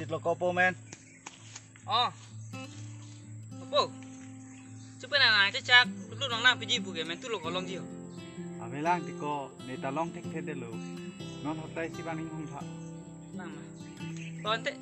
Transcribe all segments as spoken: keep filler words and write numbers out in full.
Lo ko po men. Oh. Opo. Chupe na nang chechak, dulu nang nang piji pu ke men tu lo ko longji ho. Ave lang Tiko, ne ta long thekthe detlo. Non hotai si bang inghong tha. Lang ma. Lo ante.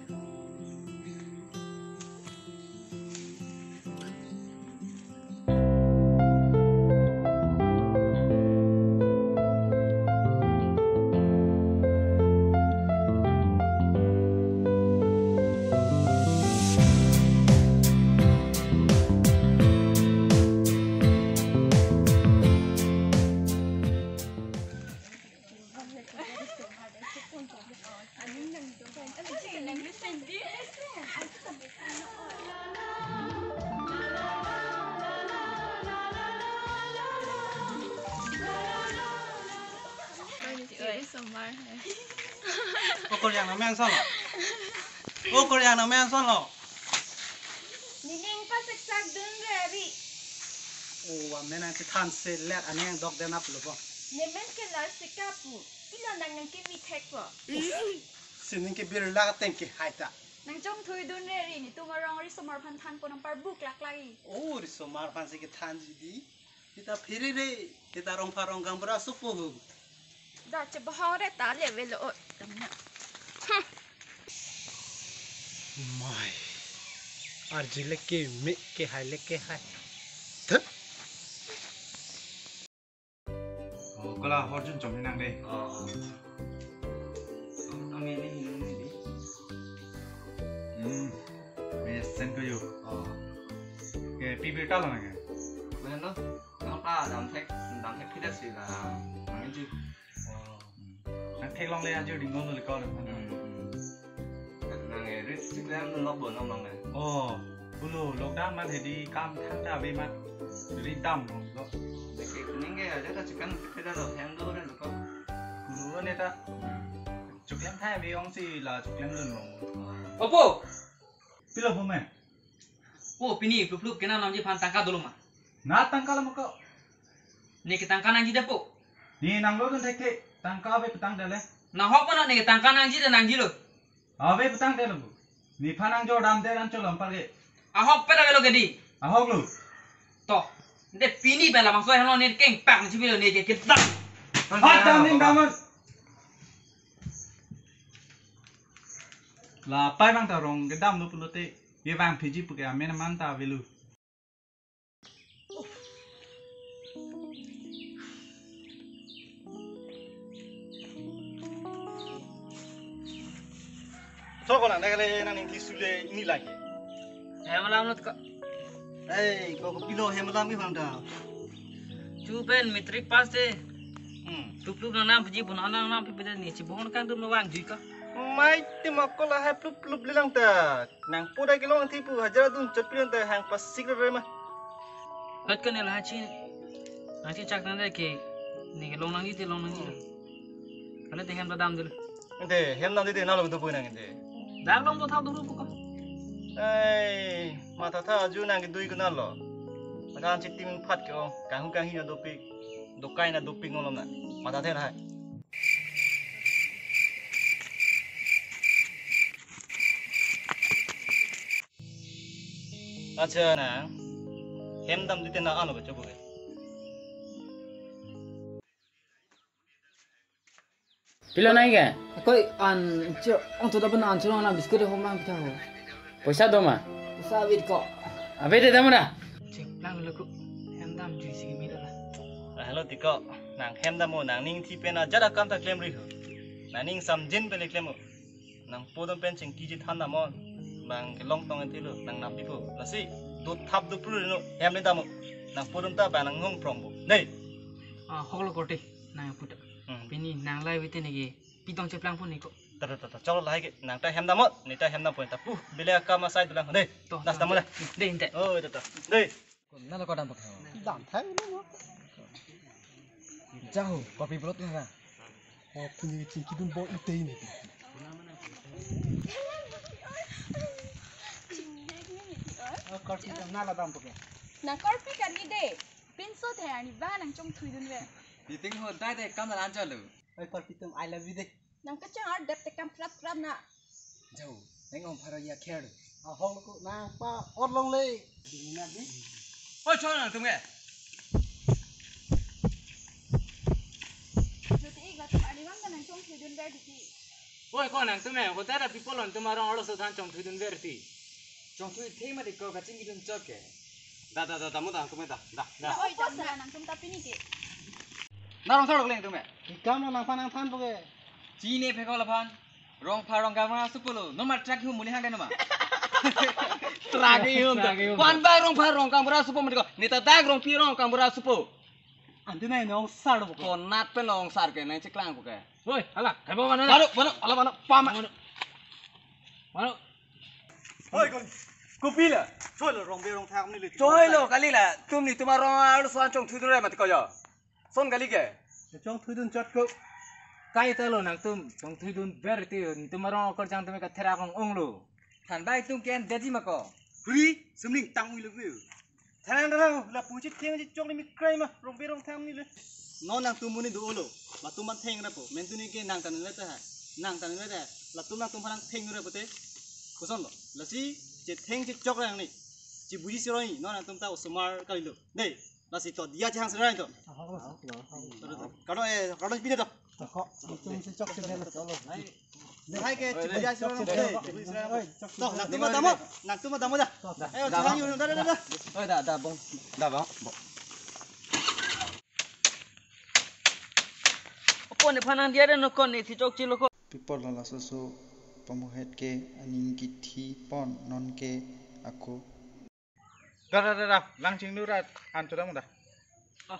Okorjang nang men son lo. Okorjang nang men son lo. Nening pasek sak dun re ri. O, amen nang kethan se let aning dokdenap lo bo. Nemen ke lar sikapu. Pilo nang nang kimi thek po. Sining ke birla teng ke hai ta. Nang chongthui dun re ri, netum arong risomar aphan thanpo, nang parbuk laklak i. O, risomar aphan si kethanji di. Seta phiri re, seta rong pharong gang bra supo hu. Da chebohong re ta le velo o. Damna. Mai. Arji le ke me ke hai le ke hai. Thut. O, kola horjun chom hinang de. O. Ang ini ini di. Hmm. Me sen ko yo. O. Ke pi birta lo na ke. Mana lo? Nang pa dam thek, dam thek kita sih lah. Nang itu. O. Nang theklongle ajo dingol le ko le. Hmm, hmm. Nang e rit chiklemlok bo nang nang le. O, pulo lockdown mat hedi kam thangta ave mat rit dam lo. Neke ning ke ajo ta chicken kita lo hem do ren ko. Pulo ne ta. Chiklem thai ave ong si la chiklemdun lo. Opo. Pilo po men. O, pini plup plup kena namji aphan tangka dolo ma? Na tangka lo ma ko. Neke tangka nangji de po. Ne nang lo dun thekthe, tangka ave petang dele. Nahok mano neke tangka nangji de nangjilo. Ave petang dele bu. Nephan nang jor dam de ran cholom parke. Ahok pen avelo ke di. Ahok lo. To. De pini pen labangso helo ne kengpak nangchipilo neke kedam. Hat dam ning daman. La pai bang ta rong kedam lo pulote. Ye bang phiji puke amen man ta avelo. Thok ko nang dagale nang ning kisule ini lagi. Hem alam lot ko. Ei, ko ko pilo hem alam ki handa. Chu pen matric pass de. Hmm. Plup plup nang nam piji pun anang nam pipide ni chibon kangdun mawang jui ko. Mai te ma ko lahai plup plup lelang ta. Nangpo ta kelong thi pu hajar dun chot pilan ta hang pasik re ma. Hot ko ne la chi. Nang chi chak nang de ke. Ne ke long nangji te long nangji. Kale te hem ta dam dulu. Ente hem dam de te na lo do pu nang ente. Dak long do thap dulu pu ko. Ei, matha tha aju nang ke dui ko na lo. Makan chitim phat ke ong. Kanghu kanghi na dopik. Dokai na dopik ngolom na. Matha the hai. Acha na hem dam dite na ano bacho boge. Pilo nai ke? Koi an cho ong to da ban an cho na biscuit ho mang pitha ho. Poisa do ma? Poisa avit ko. Ave de dam na. Cheplang lo ko hem dam jui si mi la. Ah, hello Tiko. Nang hem dam mo nang ning thi pen ajat akam ta klem ri ho. Nang ning samjin pen klem ho. Nangpo dam pen chingki ji than dam mo. Bang kelong tong enti lo, nang nap di po. Lasi, do thap do pru no, hem le dam mo. Nangpo dam ta bang nang hong prong bo. Nei. Ah, hok lo korte, nang puta. Hmm. Pini nang lai wite neke, pitong cheplang pun niko. Ta ta ta ta, cholo lahai ke, nang ta hem dam mo, ne ta hem dam po ta. Puh, bile akam asai dulang. Nei, to, das to, dam mo le. Dei, inte. Oh, ta ta. Nei. Na lo ko dam pakai. Dam thai lo mo. Jahu, kopi brot na. Oh, kini chingki dun bo itei ni. Oh, korpi dam na lo dam pakai. Nang korpi kan ni de. Pinso the ani ba nang chongthui dun ve. Niting ho dai de kam lan chalo. Oi, korpi tum I love you de. Nang kachang ar dep te kam prat prat na. Jahu. Neng ong pharo ya kher. Ahol ko nang pa ot longle. Dingin agi. Oi, chon nangtum ke. Jyoti ik latum arnivang ta nangchongthuidunver titi. Oi, ko nangtum ke, hoda da people nangtum arong arloso than chongthuidunver ti. Chongthui thema di ko kachingkidun chot ke. Da, da, da, da, mo da, nangtum ke da, da, da. Oi, jam na nangtum ta pini ke. Narong sarok leng tum ke. Ikam lo nangphan nangthan po ke. Chini phe ko laphan. Rongpha Rongkam ra supo lo. Nomar truck hum muli hang dai noma. Truck hum. Truck hum. Kwan ba Rongpha Rongkam ra supo mati ko. Neta dak Rongpi Rongkam ra supo. Antu nai nong sar bo ko. Konat pen nong sar ke nang cheklang ko ke. Oi, hala, kai bo mano. Mano, mano, hala mano. Pama. Mano. Mano. Oi, kon. Kopila. Choi lo Rongpi Rongtham ni le. Choi lo kali la. Tum netum arong arloso than chongthuidunre mati ko yo. Son kali ke. Chongthuidun chot ko. Kaita lo nangtum, chongthuidunver ti, netum arong akorjang tum ke therak ong ong lo. Than bai tum ke-en detji ma ko. Huri, sumning tang ui lo view. Thanang thanang, lapu chitheng chichok ni mi krai ma, Rongpi Rongtham ni le. Non nangtum monit do-o lo, latum aphan thengre po, mentuni ke nang tanun le ta ha, nang tanun le ta ha, latum nangtum aphan thengre po te. Koson lo, lasi, chitheng chichok nang ni, chibuji siroi, non nangtum ta osomar kali lo. Dei, lasi to, diya chihang siroi to. Kado, eh, kado pide to. Ako, itum si chok si delo. Hai ke, chibuji siroi. Chok si delo. Oi, chok si To, delo. Nangtum damo, nangtum damo ja. Ayo, da, chihang bang. Yun, da, da, da, da. Oi, da, da, bong. Da, bang, bong. Opo ne phanang diya de no kon ne thi chok chilo ko. People lo laso so pamohet ke aning kithi pon non ke ako. Da, da, da, da, lang chingnu ra an chodam da. Ah,